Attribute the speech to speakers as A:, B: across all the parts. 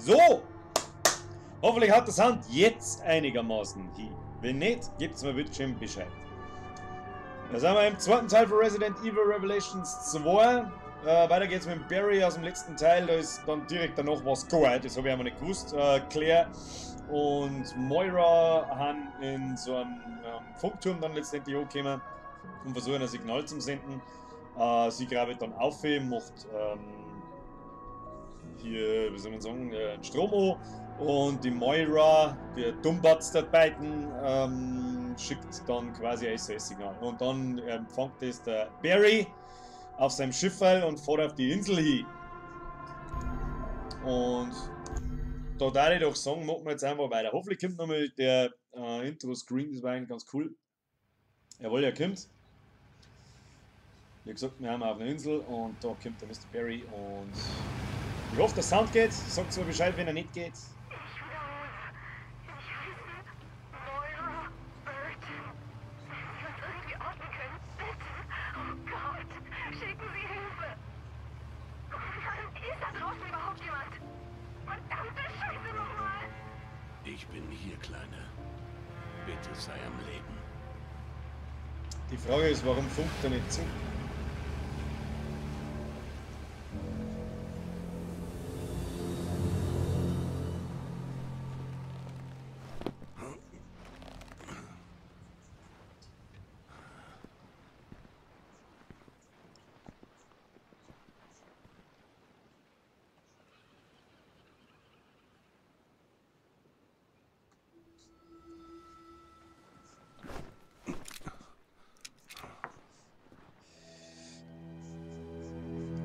A: So! Hoffentlich hat das Hand jetzt einigermaßen hin. Wenn nicht, gebt's mir bitte schön Bescheid. Da sind wir im zweiten Teil von Resident Evil Revelations 2. Weiter geht's mit Barry aus dem letzten Teil. Da ist dann direkt danach was gegangen. Das habe ich einfach nicht gewusst. Claire und Moira haben in so einem Funkturm dann letztendlich angekommen und versuchen ein Signal zu senden. Sie grabt dann auf, macht hier, wie soll man sagen, einen Strom an. Und die Moira, der Dummbatz der beiden, schickt dann quasi ein SOS-Signal. Und dann empfängt das der Barry auf seinem Schiff und fährt auf die Insel hin. Und da darf ich doch sagen, machen wir jetzt einfach weiter. Hoffentlich kommt nochmal der Intro-Screen, das war eigentlich ganz cool. Jawohl, er kommt. Wie gesagt, wir haben auf einer Insel und da kommt der Mr. Barry und ich hoffe, der Sound geht. Sagt mir Bescheid, wenn er nicht geht.
B: Ich heiße Moira Burton. Wenn Sie uns irgendwie orten können, bitte. Oh Gott, schicken Sie Hilfe. Oh Mann, ist da draußen überhaupt jemand? Verdammte Scheiße nochmal.
C: Ich bin hier, Kleine. Bitte sei am Leben.
A: Die Frage ist, warum funkt er nicht zu?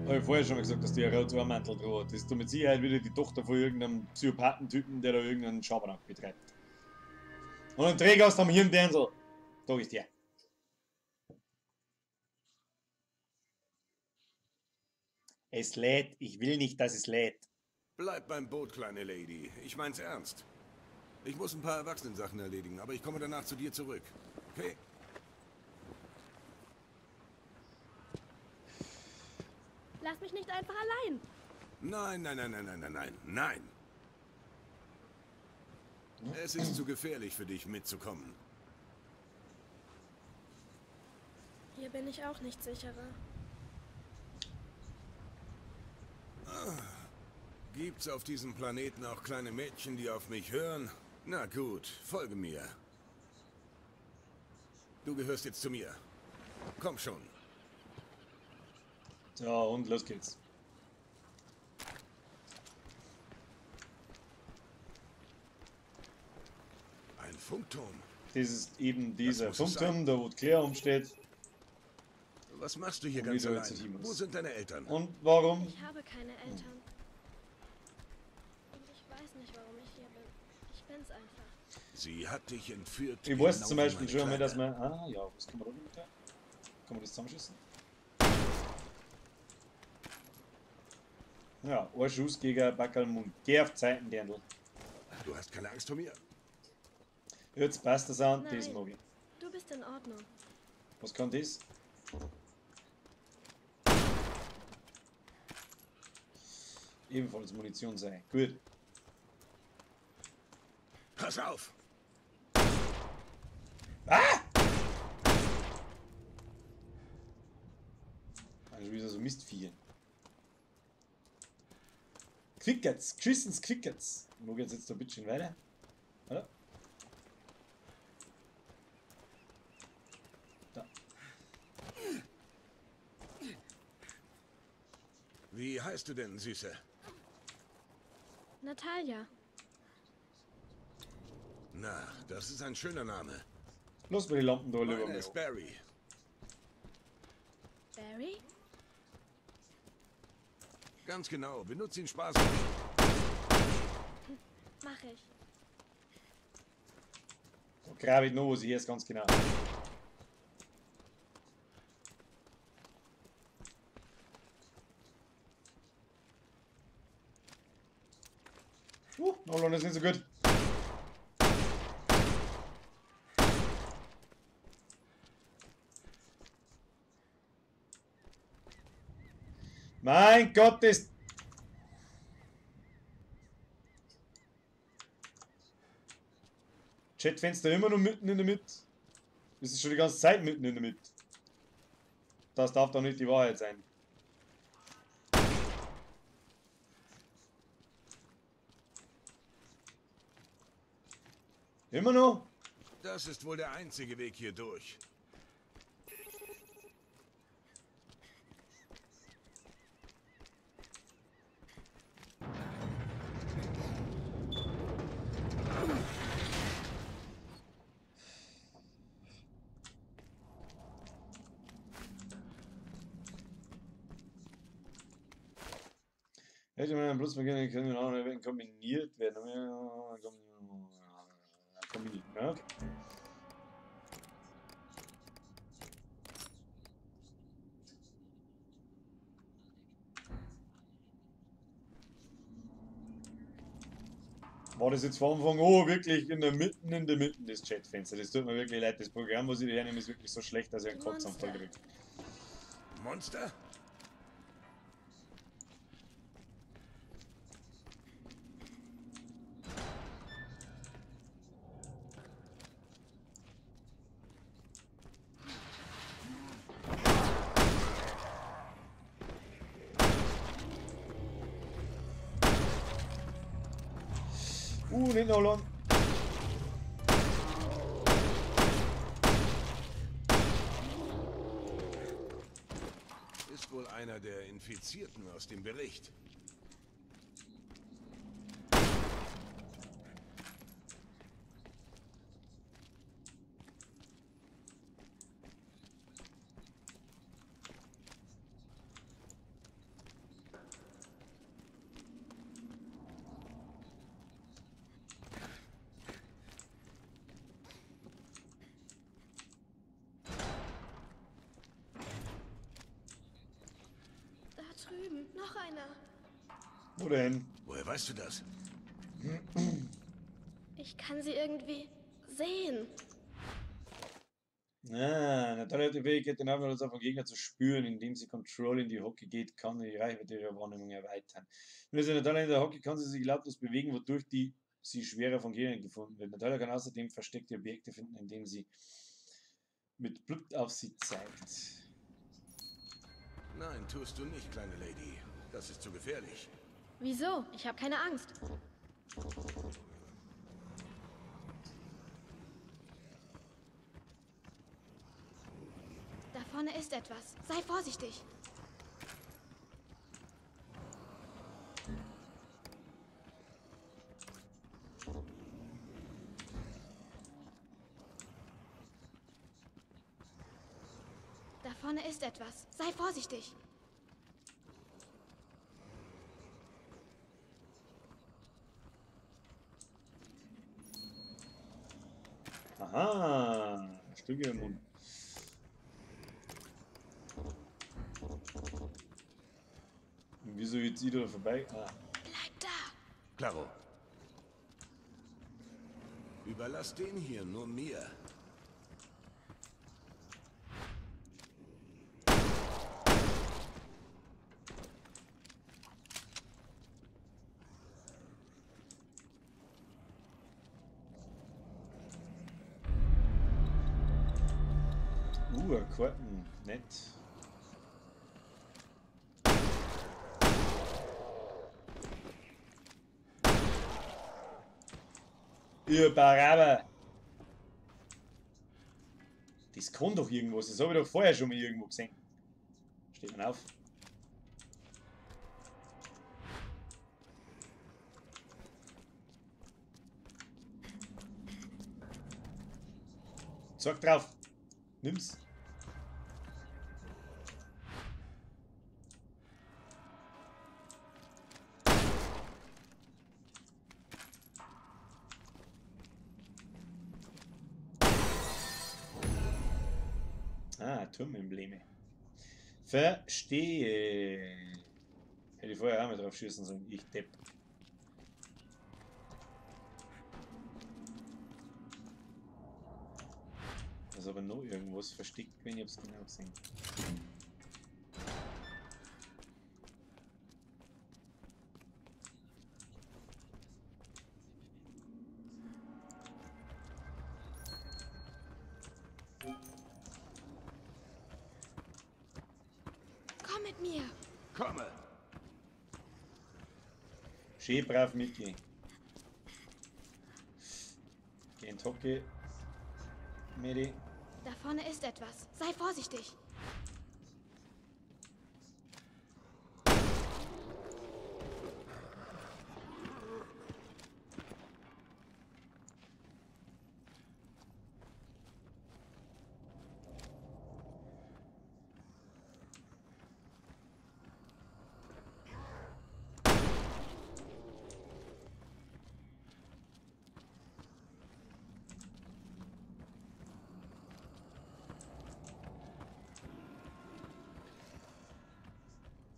A: Habe ich vorher schon mal gesagt, dass die ein roter Mantel drauf hat. Das ist doch mit Sicherheit wieder die Tochter von irgendeinem Psychopathentypen, der da irgendeinen Schabernack betreibt. Und ein Träger aus dem Hirndirndl. Da ist der. Es lädt. Ich will nicht, dass es lädt.
C: Bleib beim Boot, kleine Lady. Ich mein's ernst. Ich muss ein paar Erwachsenensachen erledigen, aber ich komme danach zu dir zurück. Okay?
D: Lass mich nicht einfach allein.
C: Nein, nein, nein, nein, nein, nein, nein, nein. Es ist zu gefährlich für dich mitzukommen.
D: Hier bin ich auch nicht sicherer.
C: Gibt's auf diesem Planeten auch kleine Mädchen, die auf mich hören? Na gut, folge mir. Du gehörst jetzt zu mir. Komm schon.
A: So, und los geht's.
C: Ein Funkturm.
A: Das ist eben dieser
C: Das muss es
A: Funkturm,
C: sein.
A: da wo die Claire umsteht.
C: Was machst du hier
A: Und
C: ganz
A: wieso
C: allein?
A: jetzt nicht
C: Wo sind deine Eltern?
A: Und warum?
D: Ich habe keine Eltern. Und ich weiß nicht, warum ich hier bin. Ich bin's einfach.
C: Sie hat dich entführt.
A: Ich weiß
C: genau
A: zum
C: wie
A: Beispiel
C: meine
A: schon mal, dass
C: Kleine.
A: man... Ah ja, was kann man da runter? Kann man das zusammenschießen? Ja, ein Schuss gegen Backerl Mund. Geh auf Zeiten, Dirndl.
C: Du hast keine Angst vor mir?
A: Jetzt passt der Sound, das
D: Nein.
A: mag ich.
D: Du bist in Ordnung.
A: Was kann das? Ebenfalls Munition sein. Gut.
C: Pass auf!
A: Ah! Also wieder so Mistvieh. Quickert's, geschissen's Quickert's. Wo geht's jetzt da ein bisschen weiter? Oder? Da.
C: Wie heißt du denn, Süße?
D: Natalia.
C: Na, das ist ein schöner Name.
A: Lass mal die Lampen da lieber
C: Meiner
A: mal.
C: ist Barry.
D: Barry?
C: Ganz genau. Benutz ihn sparsam.
D: Mach ich.
A: Da grabe ich noch was hier ist, ganz genau. Nolan ist nicht so gut. Mein Gott, ist... Chatfenster immer noch mitten in der Mitte. Das ist schon die ganze Zeit mitten in der Mitte. Das darf doch nicht die Wahrheit sein. Immer noch?
C: Das ist wohl der einzige Weg hier durch.
A: Hätte man bloß beginnen können, auch noch kombiniert werden. Kombiniert, ne? Okay. War das jetzt von Anfang an wirklich in der Mitte, das Chatfenster? Das tut mir wirklich leid. Das Programm, was ich da hernehme, ist wirklich so schlecht, dass ich einen Kotzanfall kriege.
C: Monster?
A: Nicht noch lang.
C: Ist wohl einer der Infizierten aus dem Bericht.
D: Drüben, noch einer.
A: Wo denn?
C: Woher weißt du das?
D: Ich kann sie irgendwie sehen.
A: Ah, Natalia hat die Fähigkeit, den Aufmerksamkeit vom Gegner zu spüren, indem sie Control in die Hocke geht, kann die Reichweite ihrer Wahrnehmung erweitern. Wenn sie Natalia in der Hocke kann sie sich lautlos bewegen, wodurch sie schwerer von Gegnern gefunden wird. Natalia kann außerdem versteckte Objekte finden, indem sie mit Blut auf sie zeigt.
C: Nein, tust du nicht, kleine Lady. Das ist zu gefährlich.
D: Wieso? Ich habe keine Angst. Da vorne ist etwas. Sei vorsichtig. Da vorne ist etwas. Sei vorsichtig.
A: Aha, Stücke im Mund. Und wieso jetzt wieder vorbei? Ah.
D: Bleib da!
C: Klaro. Überlass den hier nur mir.
A: Karten, nett. Ihr Baraber! Das kann doch irgendwas, das habe ich doch vorher schon mal irgendwo gesehen. Steht man auf. Zeig drauf! Nimm's! Ah, Turmembleme. Verstehe. Hätte ich vorher auch mal drauf schießen sollen. Ich Depp. Da ist aber noch irgendwas versteckt, wenn ich hab's genau gesehen.
D: Mit mir.
C: Komme.
A: Schön brav, Mickey. Geh in Hockey. Medi.
D: Da vorne ist etwas. Sei vorsichtig.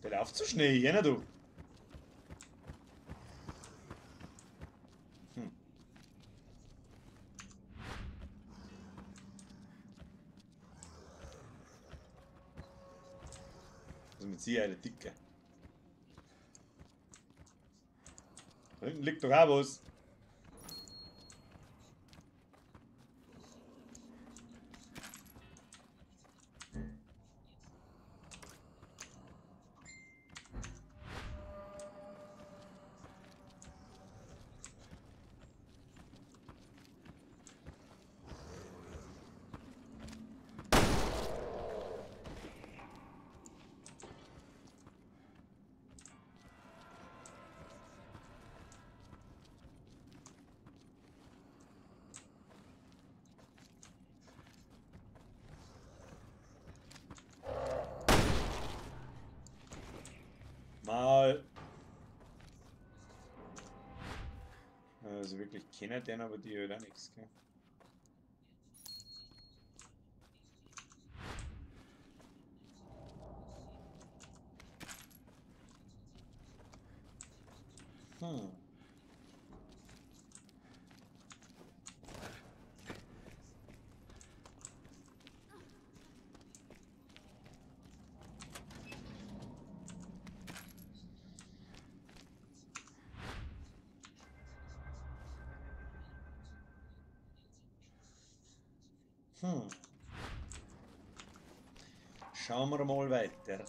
A: Der läuft zu schnell, jener du. Hm. Also mit Sicherheit eine Dicke. Da hinten liegt doch auch was. Mal. Also wirklich kennen den, aber die halt auch nichts, gell? Hm. Hm. Schauen wir mal weiter.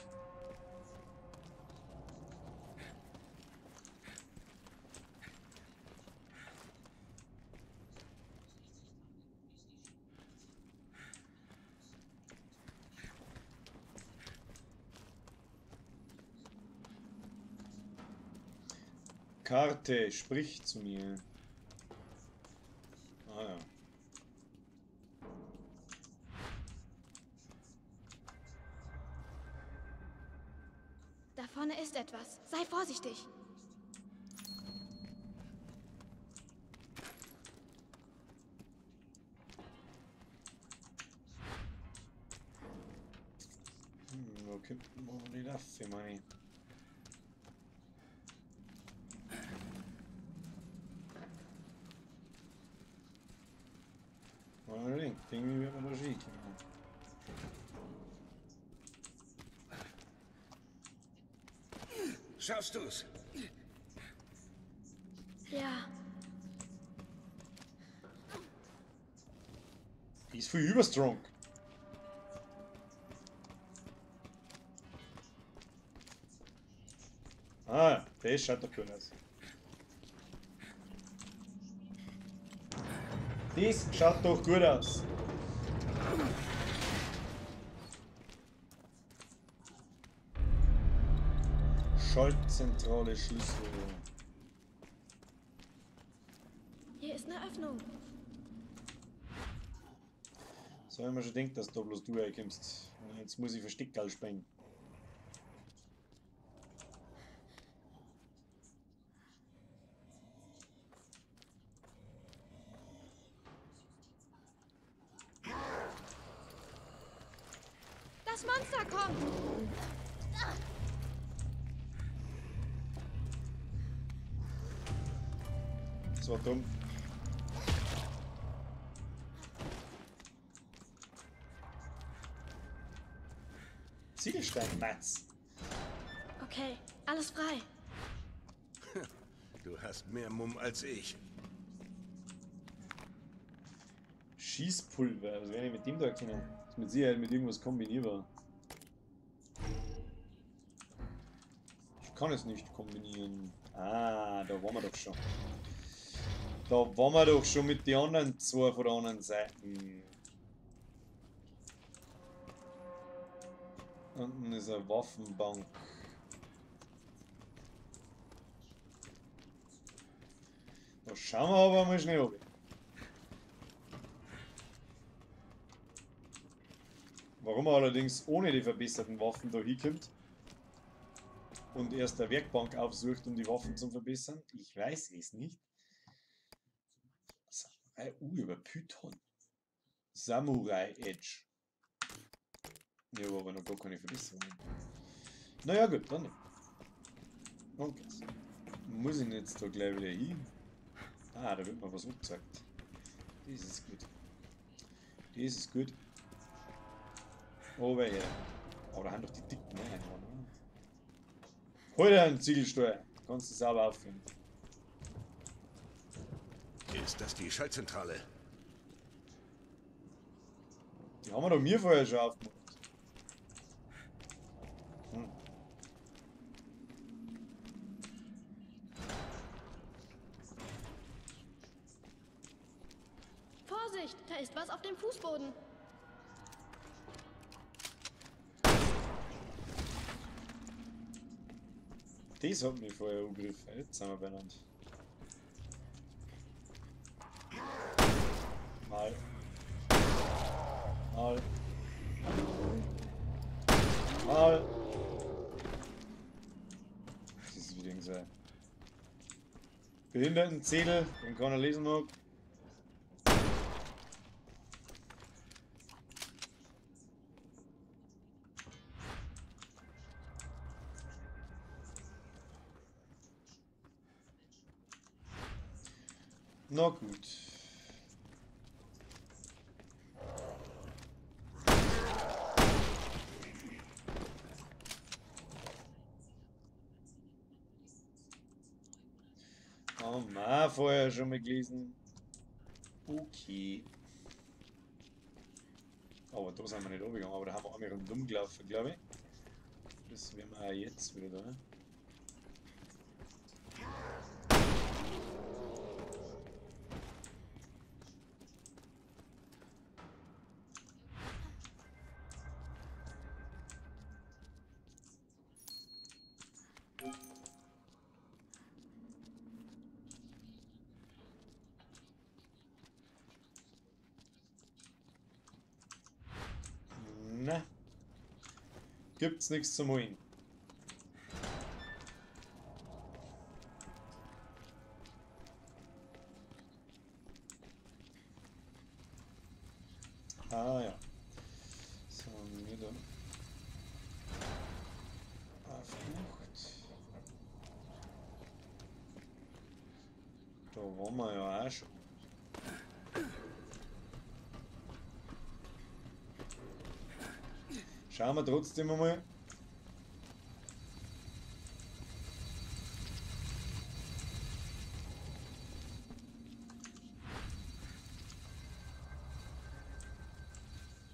A: Karte, sprich zu mir. Ah ja.
D: Da vorne ist etwas. Sei vorsichtig.
A: Hm, wo kommt man die Waffe, meine ich? Irgendwie wird man da schick.
C: Schaffst du's?
D: Ja.
A: Die ist viel überstrong. Ah, der schaut doch cool aus. Das schaut doch gut aus. Schaltzentrale Schlüssel.
D: Hier ist eine Öffnung.
A: So, wenn man schon denkt, dass da bloß du herkommst. Jetzt muss ich Versteckgeld sprengen.
D: Das Monster kommt!
A: Das war dumm. Ziegelstein, Mats.
D: Okay, alles frei.
C: Du hast mehr Mumm als ich.
A: Schießpulver, was werde ich mit dem da können? Das ist mit Sicherheit mit irgendwas kombinierbar. kann es nicht kombinieren. Ah, da waren wir doch schon. Da waren wir doch schon mit den anderen zwei von der anderen Seite. Unten ist eine Waffenbank. Da schauen wir aber mal schnell runter. Warum er allerdings ohne die verbesserten Waffen da hinkommt und erst der Werkbank aufsucht, um die Waffen zu verbessern, ich weiß es nicht. Samurai, über Python. Samurai Edge. Ja, aber noch gar keine Verbesserungen. Naja, gut, dann nicht. Okay. Muss ich jetzt da gleich wieder hin? Ah, da wird mir was angezeigt. Das ist gut. Das ist gut. Oh, her. Aber da haben doch die dicken rein, oder? Hol dir einen Ziegelsteuer. Kannst du sauber aufführen.
C: Ist das die Schaltzentrale?
A: Die haben wir doch mir vorher schon aufgemacht. Hm.
D: Vorsicht, da ist was auf dem Fußboden.
A: Das hat mich vorher angegriffen. Jetzt sind wir beieinander. Mal. Mal. Mal. Das ist wieder so ein Behindertenzettel, den keiner lesen mag. Na gut. Haben wir vorher schon mal gelesen. Okay. Aber da sind wir nicht runtergegangen, aber da haben wir einmal rundum gelaufen, glaube ich. Das werden wir auch jetzt wieder da. Na, gibt's nichts zum Holen. Ah ja. So, wieder aufgemacht. Da waren wir ja auch schon. Schauen wir trotzdem einmal.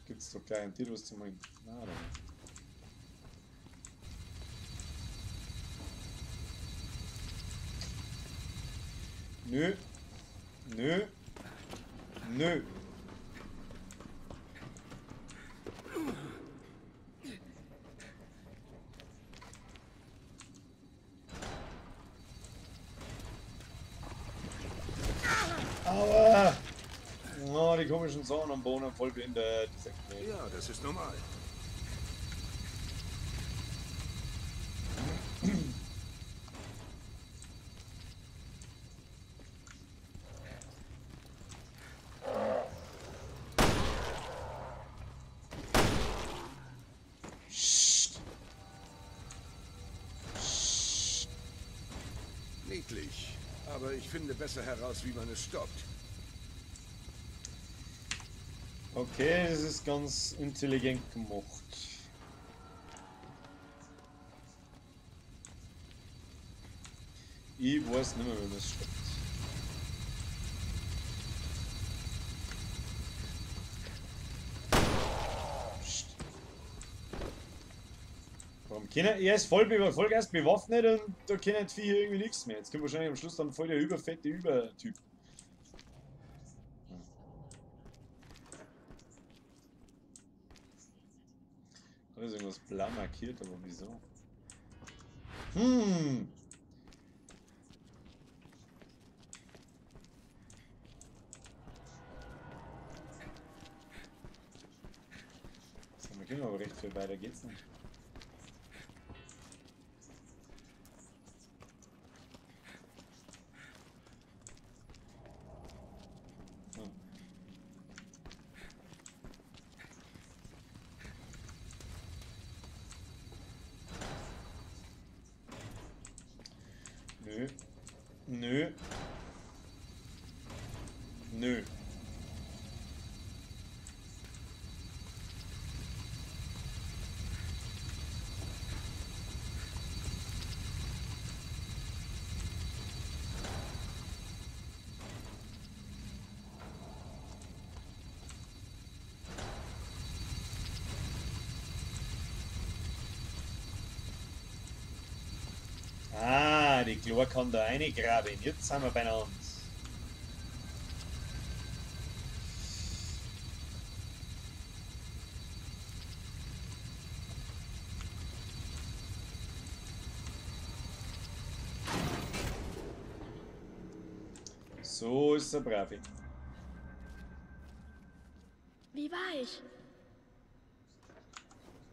A: Gibt es doch garantiert was zu machen. Nein, oder nicht? Nö. Nö. Nö. Aua! Oh, die komischen Sachen am Boden voll behindert.
C: Ja, das ist normal. Niedlich, aber ich finde besser heraus, wie man es stoppt.
A: Okay, das ist ganz intelligent gemacht. Ich weiß nicht mehr, wie man es stoppt. Psst. Warum Er ist Vollgas bewaffnet und da können die Viecher irgendwie nichts mehr. Jetzt kommt wahrscheinlich am Schluss dann voll der überfette Übertyp. Da ist irgendwas blau markiert, aber wieso? Hm. So, wir können aber recht viel weiter geht's nicht. Nö. Nö. Nö. Ah, die Chlor kann da reingraben. Jetzt sind wir beieinander. So ist der Bravi.
D: Wie war ich?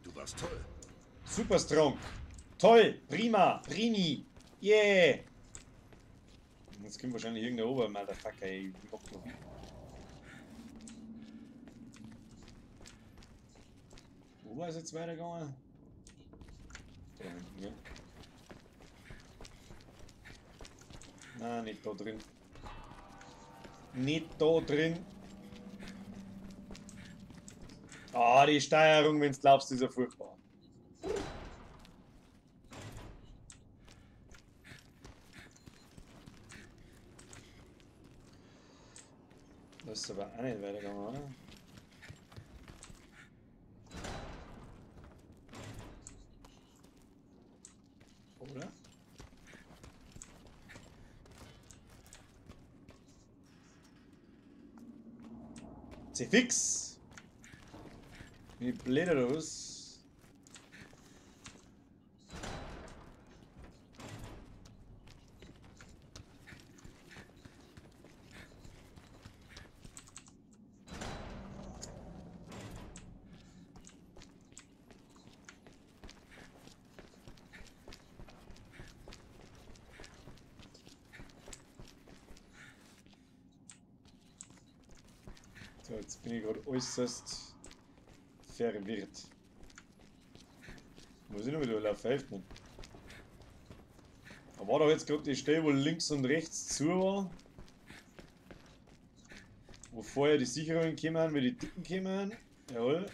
C: Du warst toll.
A: Super strong. Toll, prima, primi, yeah! Jetzt kommt wahrscheinlich irgendein Ober-Motherfucker, ey. Wo war es jetzt weitergegangen? Da hinten, gell? Nein, nicht da drin. Nicht da drin. Ah, die Steuerung, wenn du glaubst, ist ja furchtbar. Das ist aber auch nicht weitergegangen, oder? Oder? C-Fix! Wie blöd oder was? So, jetzt bin ich gerade äußerst verwirrt. Muss ich noch wieder laufen, hilft nicht. Da war doch jetzt gerade die Stelle, wo links und rechts zu war. Wo vorher die Sicherungen kämen, wie die Dicken kämen. Jawohl.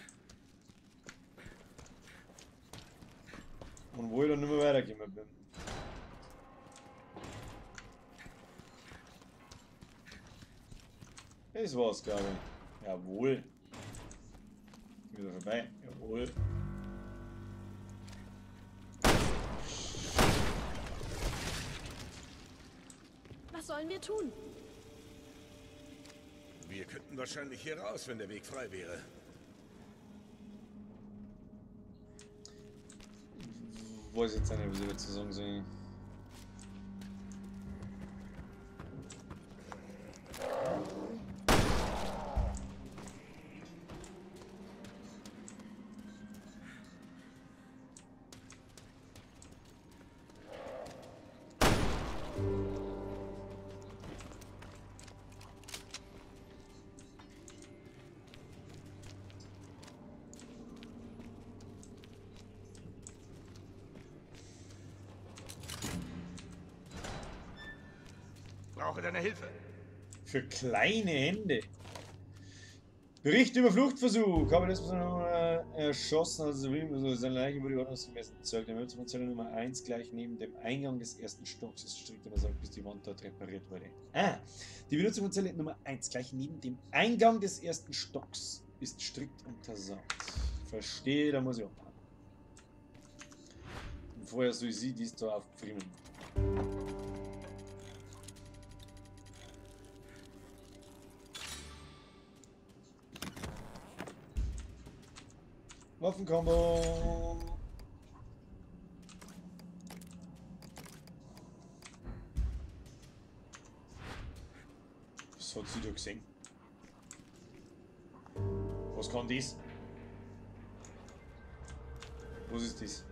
A: Und wo ich dann nicht mehr weitergekommen bin. Das war's, glaube ich. Jawohl. Wieder vorbei. Jawohl.
D: Was sollen wir tun?
C: Wir könnten wahrscheinlich hier raus, wenn der Weg frei wäre.
A: Weiß jetzt nicht, was ich dazu sagen soll.
C: Brauche deine Hilfe.
A: Für kleine Hände. Bericht über Fluchtversuch. Habe das erschossen, also seine Leiche wurde ordnungsgemäß entsorgt. Der Müllzelle Nummer 1 gleich neben dem Eingang des ersten Stocks ist strikt untersagt, bis die Wand dort repariert wurde. Ah, die Benutzung von Zelle Nummer 1 gleich neben dem Eingang des ersten Stocks ist strikt untersagt. Verstehe, da muss ich aufpassen. Vorher soll sie dies da auffriemeln. Waffenkombo! Was hat sie da gesehen? Was kann dies? Was ist dies?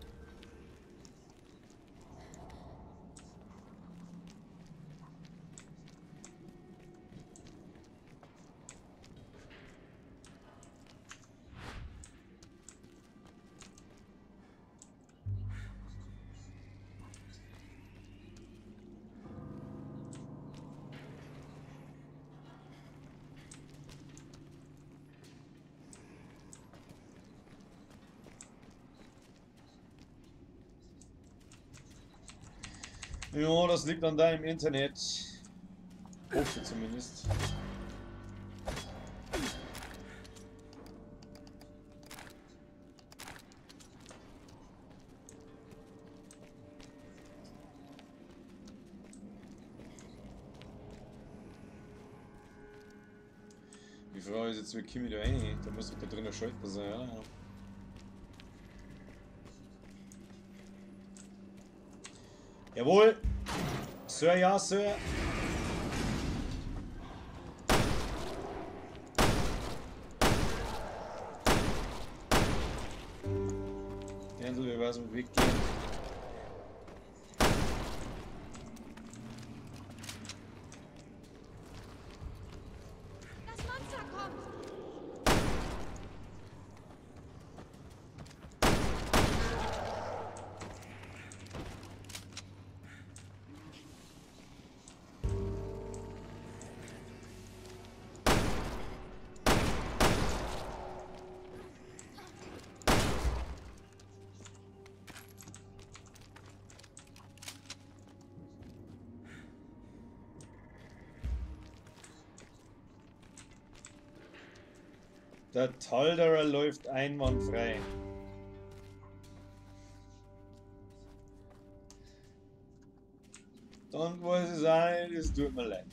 A: Ja, das liegt an deinem Internet. Hoffe zumindest. Die Frage ist jetzt, wie komme ich da rein? Da muss doch da drin ein Schalter sein, ja. Jawohl! Sir, ja, Sir! Händel, wir weiß, dem Weg gehen.
D: Das Monster kommt!
A: Der Talderer läuft einwandfrei. Dann weiß es auch nicht, es tut mir leid.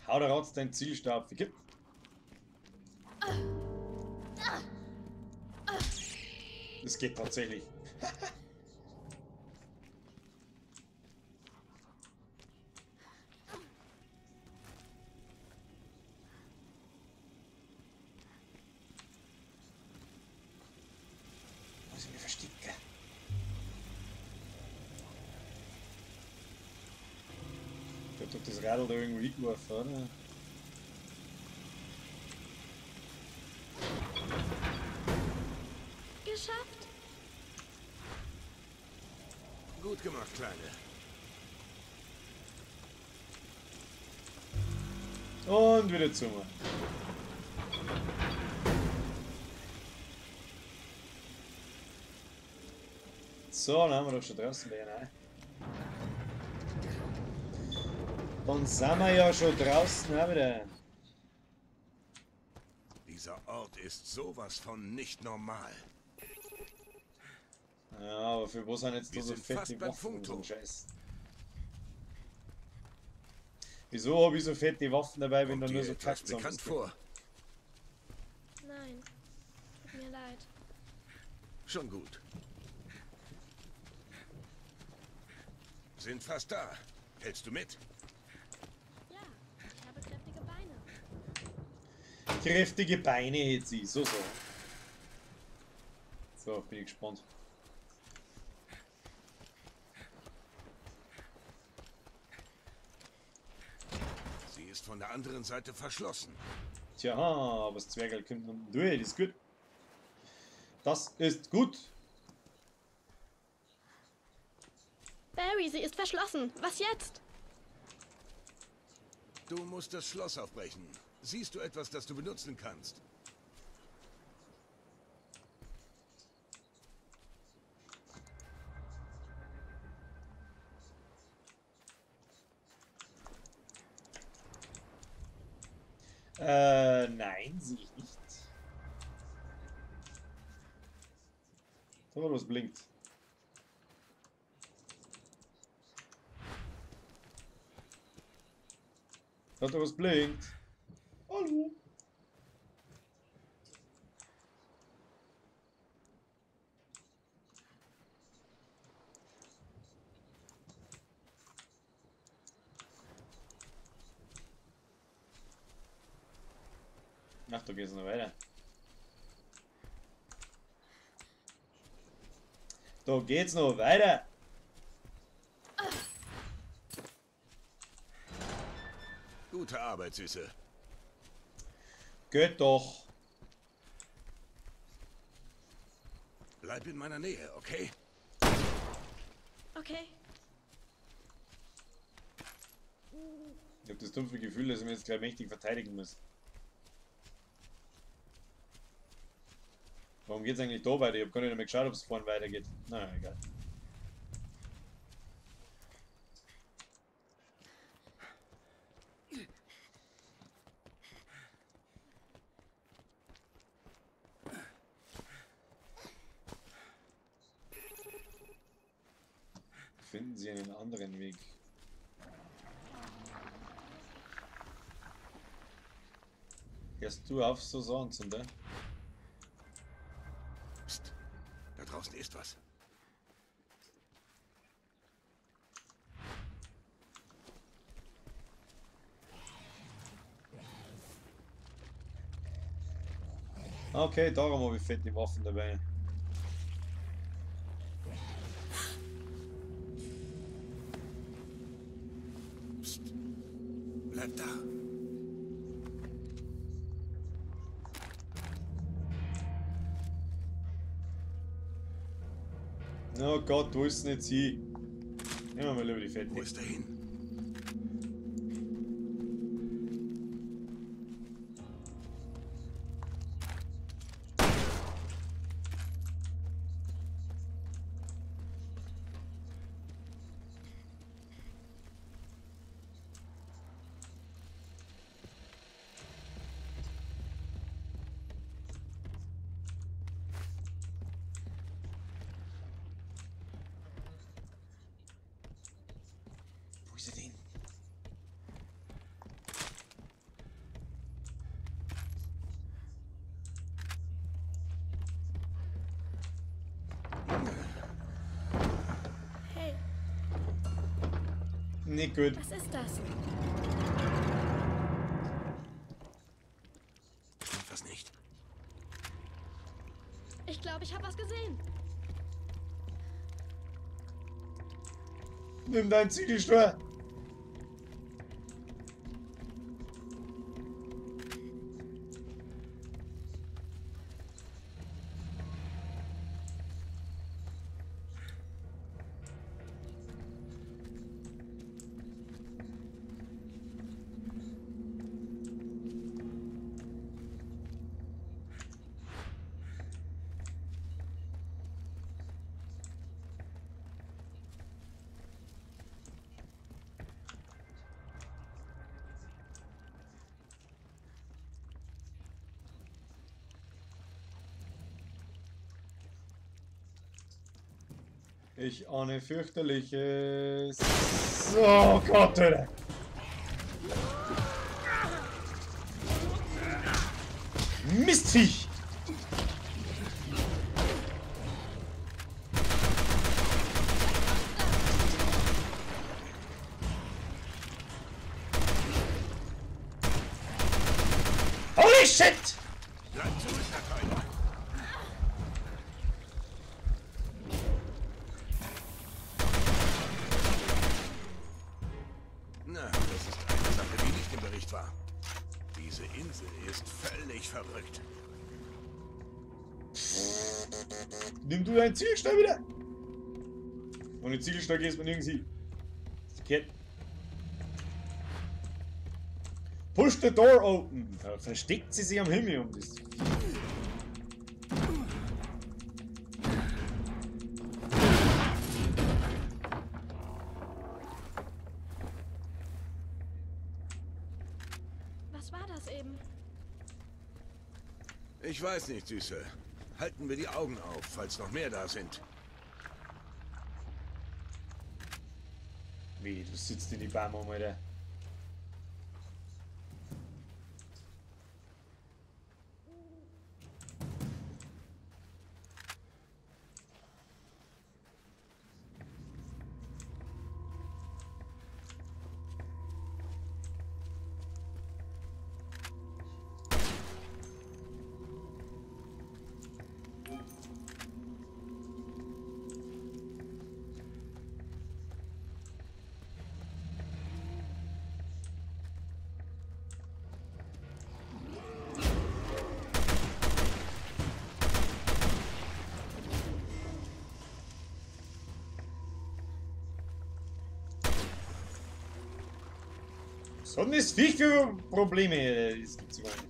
A: Hau da raus deinen Zielstab. Gib. Es geht tatsächlich. Muss ich mich verstecken? Ich hab doch das Radl da irgendwo hingeworfen, oder?
D: Geschafft!
C: Gut gemacht, Kleine.
A: Und wieder zu mir. So, dann haben wir doch schon draußen, ne? Dann sind wir ja schon draußen, auch wieder.
C: Dieser Ort ist sowas von nicht normal.
A: Ja, aber für was sind jetzt da so fette Waffen und so ein Scheiß? Wieso habe ich so fette Waffen dabei, wenn da nur so Kackzombies
C: bekannt vor?
D: Nein, tut mir leid.
C: Schon gut. Sind fast da. Hältst du mit?
D: Ja, ich habe kräftige Beine.
A: Kräftige Beine hält sie, so so. So, bin ich gespannt.
C: Sie ist von der anderen Seite verschlossen.
A: Tja, aber das Zwergel kommt unten durch, das ist gut. Das ist gut.
D: Barry, sie ist verschlossen. Was jetzt?
C: Du musst das Schloss aufbrechen. Siehst du etwas, das du benutzen kannst?
A: Nein, sehe ich nicht. Da, was blinkt. Da, was blinkt. Hallo. Ach, da geht's noch weiter. Da geht's noch weiter.
C: Gute Arbeit, Süße.
A: Geht doch.
C: Bleib in meiner Nähe, okay?
D: Okay.
A: Ich habe das dumpfe Gefühl, dass ich mich jetzt gleich mächtig verteidigen muss. Warum geht's eigentlich da weiter? Ich hab gar nicht mehr geschaut, ob es vorne weitergeht. Na, egal. Finden Sie einen anderen Weg. Gehst du auf so sonst, oder?
C: Psst, da draußen ist was.
A: Okay, darum habe ich fette Waffen dabei.
C: Psst, bleib da.
A: Oh Gott, wo ist denn jetzt hin? Nehmen wir mal lieber die Fette.
C: Wo ist der hin?
A: Wo ist er denn?
D: Hey.
A: Nicht gut.
D: Was ist das?
C: Stimmt was nicht?
D: Ich glaube, ich habe was gesehen.
A: Nimm deinen Ziegelstuhl. Ich ahne fürchterliches. Oh Gott, Alter. Mistviech! Holy shit!
C: Bleib zurück, Herr. Na, das ist eine Sache, die nicht im Bericht war. Diese Insel ist völlig verrückt.
A: Nimm du deinen Ziegelstein wieder! Ohne Ziegelstein gehst du nirgends hin. Verkehrt. Push the door open! Da versteckt sie sich am Himmel um das.
D: Was war das eben?
C: Ich weiß nicht, Süße. Halten wir die Augen auf, falls noch mehr da sind.
A: Wie, du sitzt in die Bäume, Alter. Was hat denn das Viech für Probleme? Das gibt's gar nicht.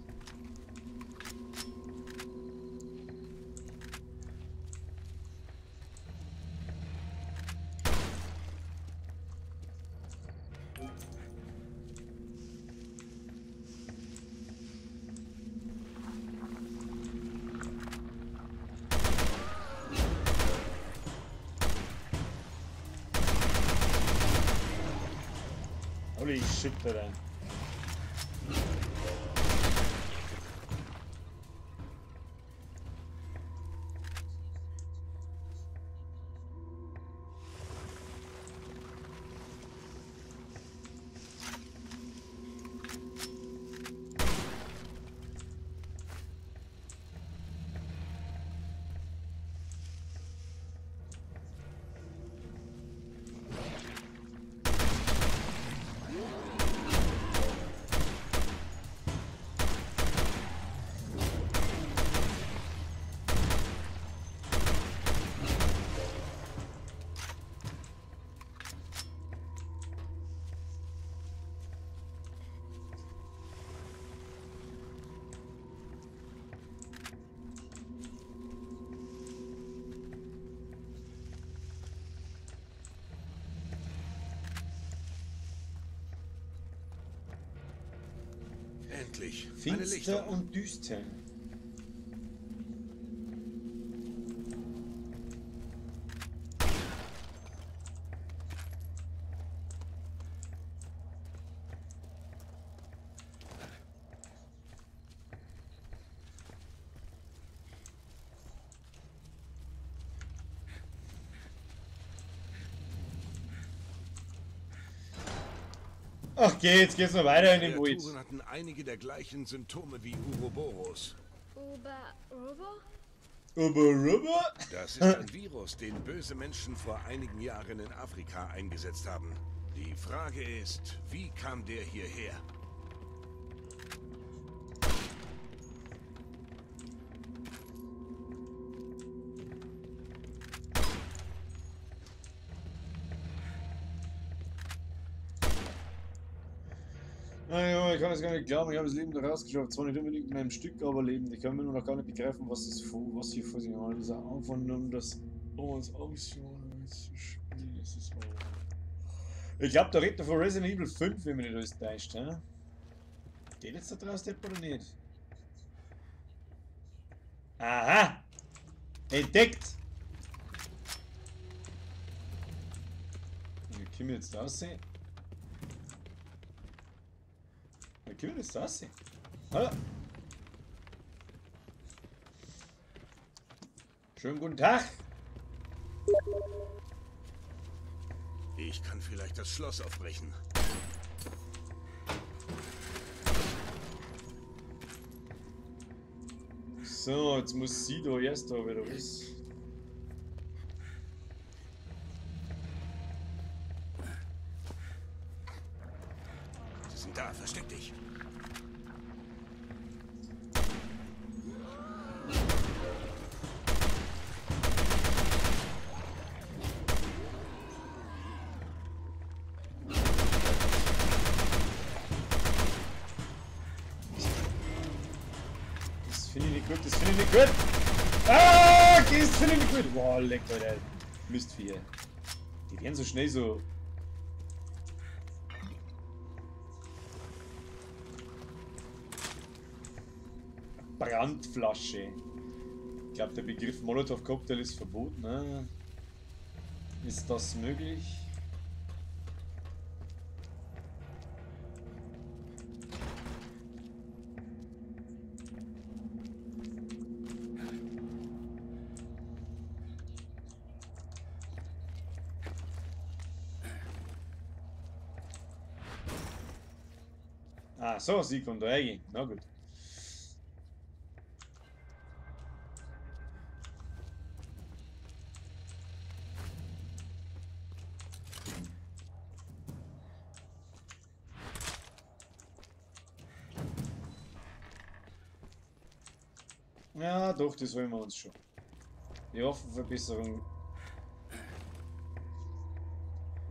A: Holy shit, Alter.
C: Endlich. Eine
A: Finster
C: Lichtung.
A: und düster. Ach, jetzt geht's noch weiter in den Wald.
C: Kreaturen hatten einige der gleichen Symptome wie Uroboros.
D: Uberobo?
A: Uberobo?
C: Das ist ein Virus, den böse Menschen vor einigen Jahren in Afrika eingesetzt haben. Die Frage ist, wie kam der hierher?
A: Naja, ich kann es gar nicht glauben, ich habe das Leben da rausgeschafft. Zwar nicht unbedingt in einem Stück, aber lebend. Ich kann mir nur noch gar nicht begreifen, was das was hier vor sich hat. Dieser Aufwand, um das um uns auszuspielen, das ist Ich glaube, da redet er von Resident Evil 5, wenn mich nicht alles täuscht. He? Geht jetzt da draus, Depp, oder nicht? Aha! Entdeckt! Wie können wir jetzt da aussehen? Wie können wir das aussehen? Hallo! Schönen guten Tag!
C: Ich kann vielleicht das Schloss aufbrechen.
A: So, jetzt muss sie da erst da wieder was.
C: Sie sind da, versteck dich.
A: Das finde ich nicht gut, das finde ich nicht gut. Ah, das finde ich nicht gut. Boah, leck, Alter. Mistvieh. Die werden so schnell so. Brandflasche. Ich glaube, der Begriff Molotow-Cocktail ist verboten. Ne? Ist das möglich? Ah, so, sie kommt da rein. Na gut. Ja, doch, das holen wir uns schon. Die Waffenverbesserung.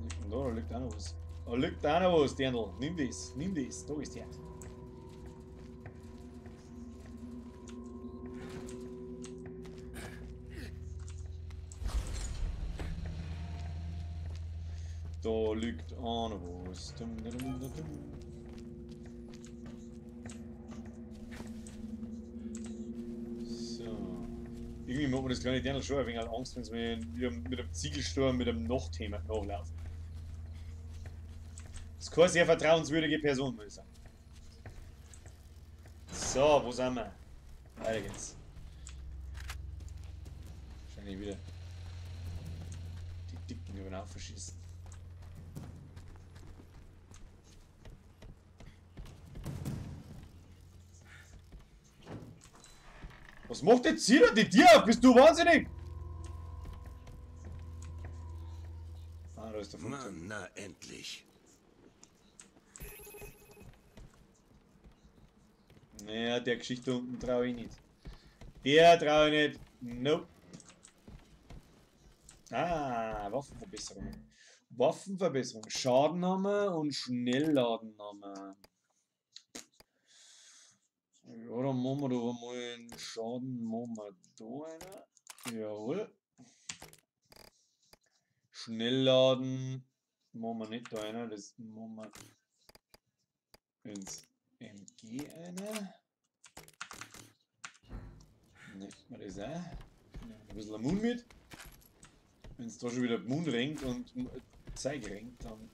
A: Liegt denn da? Da liegt auch noch was. Da liegt auch noch was, Dirndl. Nimm das, nimm das. Da ist der. Da liegt auch noch was. Dum, dum, dum, dum. Irgendwie macht man das kleine Dirndl schon ein wenig Angst, wenn es mir mit einem Ziegelsturm, mit einem Nachthema nachlaufen. Das ist keine sehr vertrauenswürdige Person, muss ich sagen. So, wo sind wir? Weiter geht's. Wahrscheinlich wieder die Dicken über den Haufen schießen. Was macht jetzt hier die Tür auf? Bist du wahnsinnig? Ah, da ist der Funkturm.
C: Mann, na endlich.
A: Naja, der Geschichte unten traue ich nicht. Der traue ich nicht. Nope. Ah, Waffenverbesserung. Waffenverbesserung. Schaden haben wir und Schnellladen haben wir. Ja, dann machen wir doch mal einen Schaden. Machen wir da einer. Jawohl. Schnellladen. Machen wir nicht da einer. Das machen wir ins MG einer. Nimmt man das auch. Nehmen wir ein bisschen Moon mit. Wenn es da schon wieder Moon renkt und Zeug renkt, dann.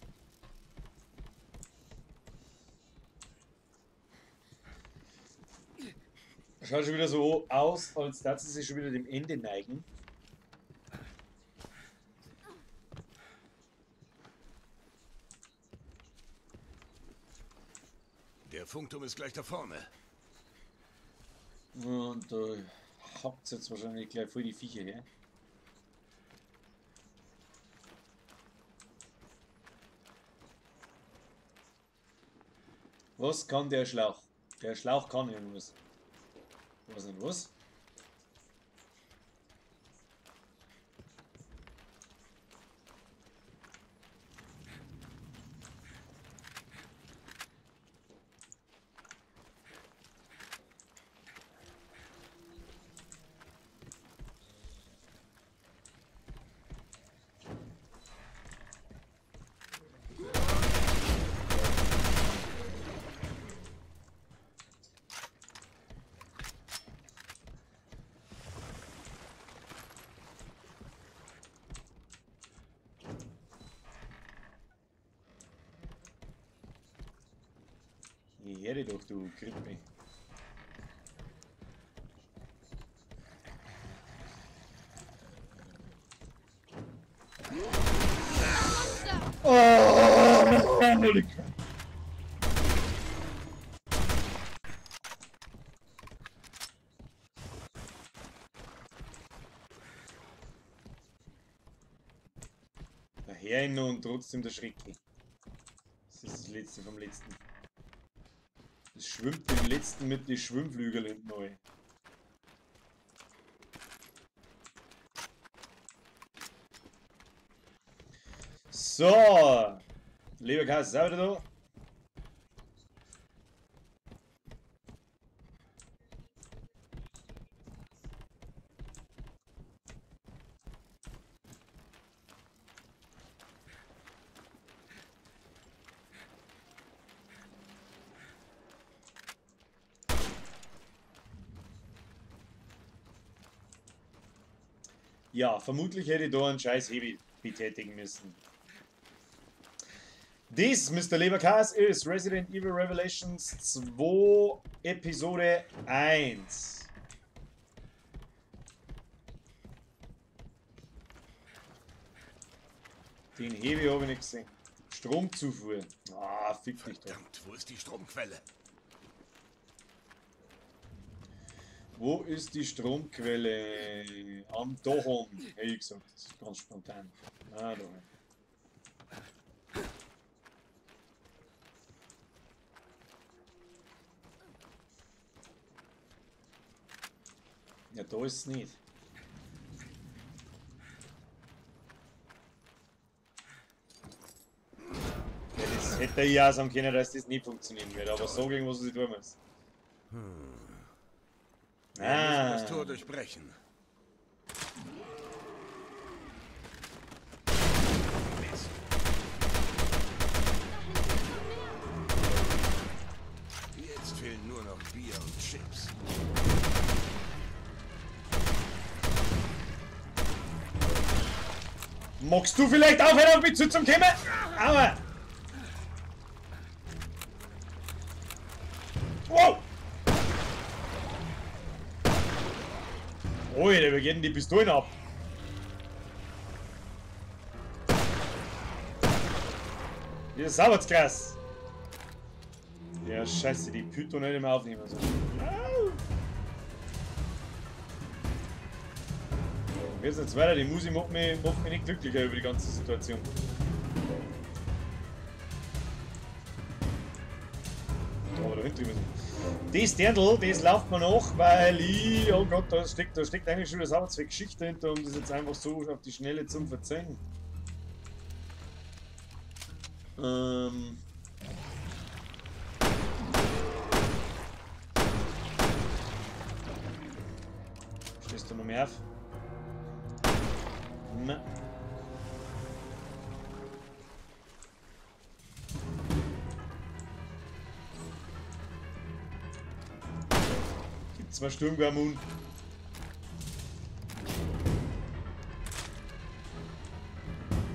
A: Schaut schon wieder so aus, als dass sie sich schon wieder dem Ende neigen.
C: Der Funkturm ist gleich da vorne.
A: Und da hackt jetzt wahrscheinlich gleich voll die Viecher her. Was kann der Schlauch? Der Schlauch kann irgendwas. Was denn was? Herde doch, du Krippe. Oh, holy crap. Daher und trotzdem der Schrecke. Das ist das Letzte vom Letzten. Es schwimmt den letzten mit den Schwimmflügeln hinten neu. So! Leberkäse ist auch wieder da. Ja, vermutlich hätte ich da einen scheiß Hebi betätigen müssen. Dies, Mr. Leberkas, ist Resident Evil Revelations 2 Episode 1. Den Hebi habe ich nicht gesehen. Stromzufuhr. Ah, fick dich doch.
C: Verdammt, wo ist die Stromquelle?
A: Wo ist die Stromquelle? Am Dohom, hätte ich gesagt. Ganz spontan. Ah, da. Ja, da ist es nicht. Ja, das hätte ich auch sagen können, dass das nicht funktionieren wird, aber so gegen was ich tun muss.
C: Wir müssen das Tor durchbrechen. Mist. Jetzt fehlen nur noch Bier und Chips.
A: Magst du vielleicht aufhören, auf mich zuzukommen? Aua! Wow! Alter, wir gehen die Pistolen ab. Das ist sauber krass. Ja, scheiße, die Python hätte ich mal aufnehmen sollen. Jetzt jetzt weiter, die Musik macht mich nicht glücklicher über die ganze Situation. Aber da hinten müssen. Das Dirndl, das läuft mir noch, weil ich. Oh Gott, da steckt eigentlich schon wieder sauber zwei Geschichte hinter, um das jetzt einfach so auf die Schnelle zum Verzeihen. Stehst du noch mehr auf? Na. Gibt's mal Sturmgarmun?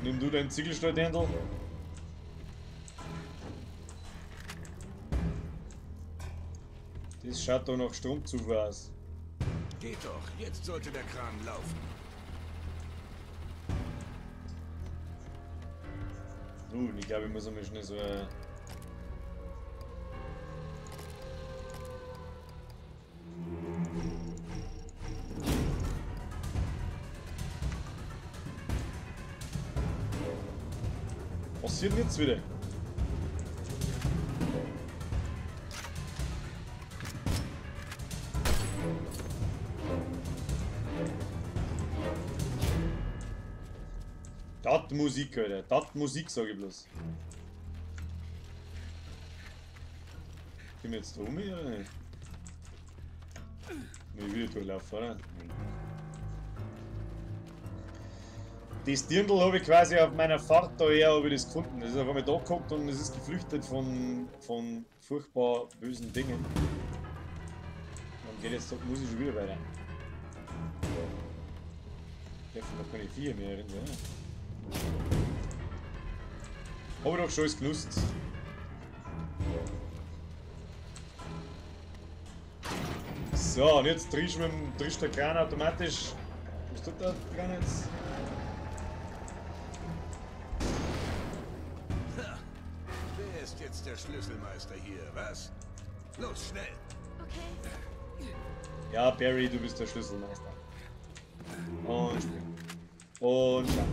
A: Nimm du deinen Ziegelstein-Dirndl. Das schaut doch nach Stromzufuhr aus.
C: Geht doch, jetzt sollte der Kran laufen.
A: Ich glaube, ich muss einmal schnell so. Was passiert denn jetzt wieder? Das Musik, Alter. Das Musik, sag ich bloß. Bin ich jetzt da rum oder nicht? Ich will wieder durchlaufen, oder? Das Dirndl habe ich quasi auf meiner Fahrt daher habe ich das gefunden. Das ist auf einmal da geguckt und es ist geflüchtet von furchtbar bösen Dingen. Dann geht jetzt, muss ich schon wieder weiter. Dürfen noch keine Viecher mehr drin sein. Habe ich doch schon alles genutzt. So, und jetzt trisch mit dem trisch der Kran automatisch. Was tut der Kran jetzt?
C: Wer ist jetzt der Schlüsselmeister hier, was? Los, schnell!
D: Okay.
A: Ja, Barry, du bist der Schlüsselmeister. Und spring. Und schau.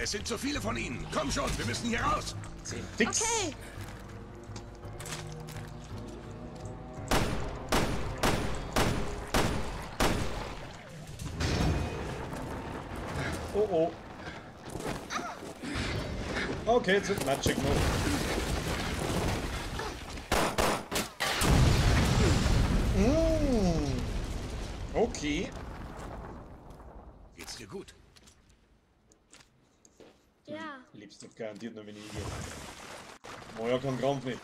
C: Es sind zu viele von ihnen. Komm schon, wir müssen hier raus.
A: Fix.
D: Okay.
A: Oh oh. Okay, jetzt wird Matschig noch. Okay.
C: Geht's dir gut?
D: Ja.
A: Lebst doch garantiert noch, wenn ich gehe. Moja kein Krampf nicht.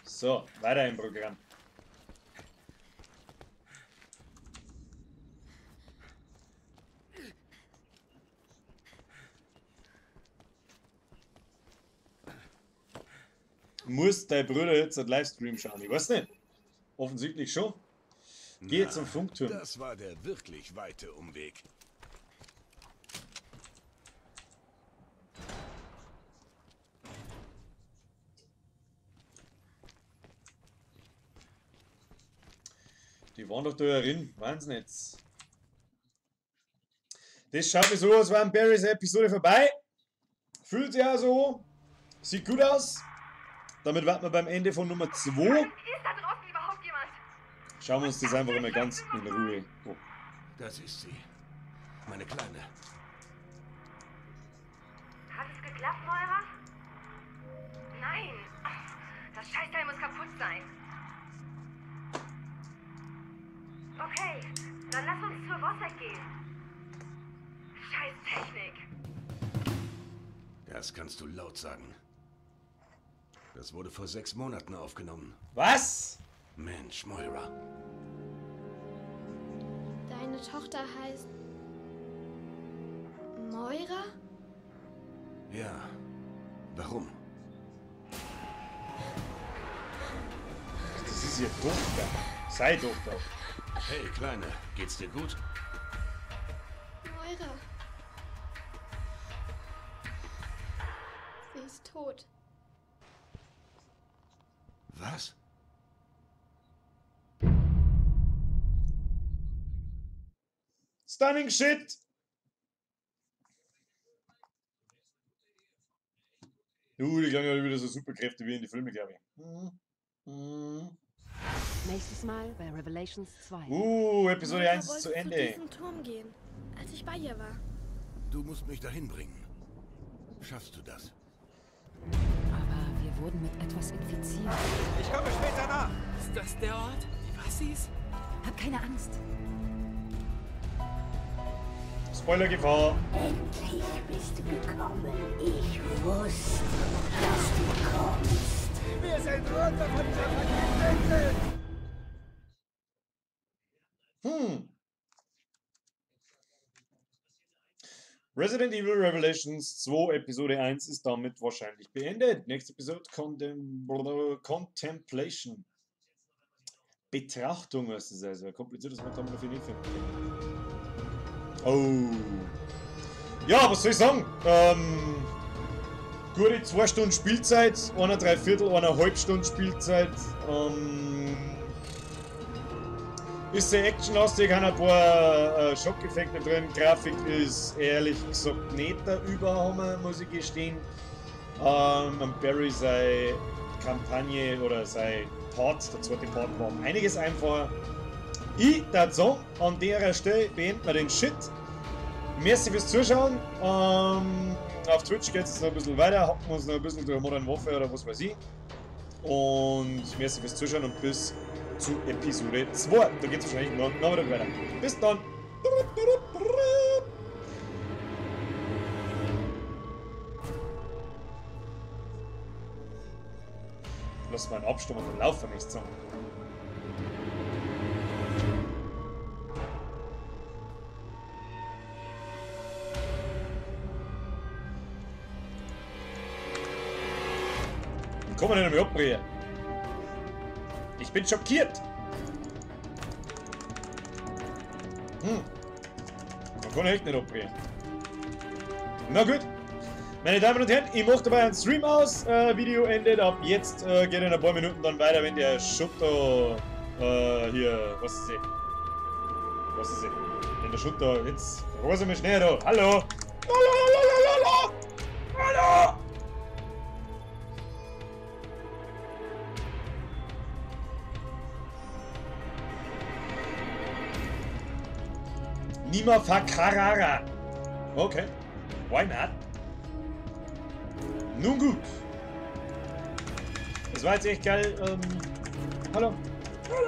A: So, weiter im Programm. Muss dein Bruder jetzt einen Livestream schauen? Ich weiß nicht. Offensichtlich schon. Geh jetzt zum Funkturm.
C: Das war der wirklich weite Umweg.
A: Die waren doch da drin. Wahnsinn jetzt. Das schaut mir so aus, war Barrys Episode vorbei. Fühlt sich auch so. Sieht gut aus. Damit warten wir beim Ende von Nummer 2.
B: Ist da draußen überhaupt jemand?
A: Schauen wir uns das einfach mal ganz in Ruhe an.
C: Das ist sie. Meine Kleine.
B: Hat es geklappt, Moira? Nein. Das Scheißteil muss kaputt sein. Okay, dann lass uns zur Vosek gehen. Scheiß Technik.
C: Das kannst du laut sagen. Das wurde vor 6 Monaten aufgenommen.
A: Was?
C: Mensch, Moira.
D: Deine Tochter heißt Moira?
C: Ja. Warum?
A: Das ist ihr Tochter. Sei Tochter.
C: Hey, Kleine, geht's dir gut?
D: Moira. Sie ist tot.
C: Was?
A: Stunning shit! Die klangen ja wieder so Superkräfte wie in die Filme, glaube ich.
E: Nächstes Mal bei Revelations 2.
A: Episode
D: Moira
A: 1 ist zu Ende.
D: zu diesem Turm gehen, als ich bei ihr war.
C: Du musst mich dahin bringen. Schaffst du das?
E: Aber wir wurden mit etwas infiziert.
F: Ich komme später nach.
G: Ist das der Ort? Die Wassis?
E: Hab keine Angst.
A: Spoilergefahr.
H: Endlich bist du gekommen. Ich wusste, dass du kommst.
F: Wir sind runter von dieser verdammten Insel.
A: Resident Evil Revelations 2 Episode 1 ist damit wahrscheinlich beendet. Nächste Episode Contemplation. Betrachtung ist es also. Kompliziertes Wort haben wir dafür nicht finden. Oh. Ja, was soll ich sagen? Gute 2 Stunden Spielzeit, 1,75, 1,5 Stunden Spielzeit. Ist sehr actionlastig, haben ein paar Schockeffekte drin. Grafik ist ehrlich gesagt nicht der Überhammer, muss ich gestehen. Und Barry sei Kampagne oder sein Part, der zweite Part war um einiges einfacher. Ich würde sagen, an der Stelle beenden wir den Shit. Merci fürs Zuschauen. Auf Twitch geht es noch ein bisschen weiter, hocken wir uns noch ein bisschen durch Modern Warfare oder was weiß ich. Und merci fürs Zuschauen und bis zu Episode 2. Da geht es wahrscheinlich morgen Nachmittag weiter. Bis dann! Lass mal einen Abstand und dann laufen wir nicht so. Dann kommen wir nicht mehr abbrechen. Ich bin schockiert. Man kann echt nicht abbrechen. Na gut. Meine Damen und Herren, ich mache dabei einen Stream aus. Video endet ab jetzt. Geht in ein paar Minuten dann weiter, wenn der Schutter hier, was ist sie? Was ist sie? Wenn der Schutter jetzt. Rose mich schnell da. Hallo! Hallo, hallo, hallo, hallo! Hallo! Nima Fakarara. Okay. Why not? Nun gut. Das war jetzt echt geil. Hallo. Hallo.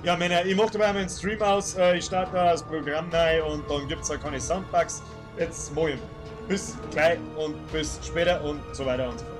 A: Ja, Männer, ich mach dabei meinen Stream aus. Ich starte das Programm neu und dann gibt's da keine Soundbugs. Jetzt moin. Bis gleich und bis später und so weiter und so fort.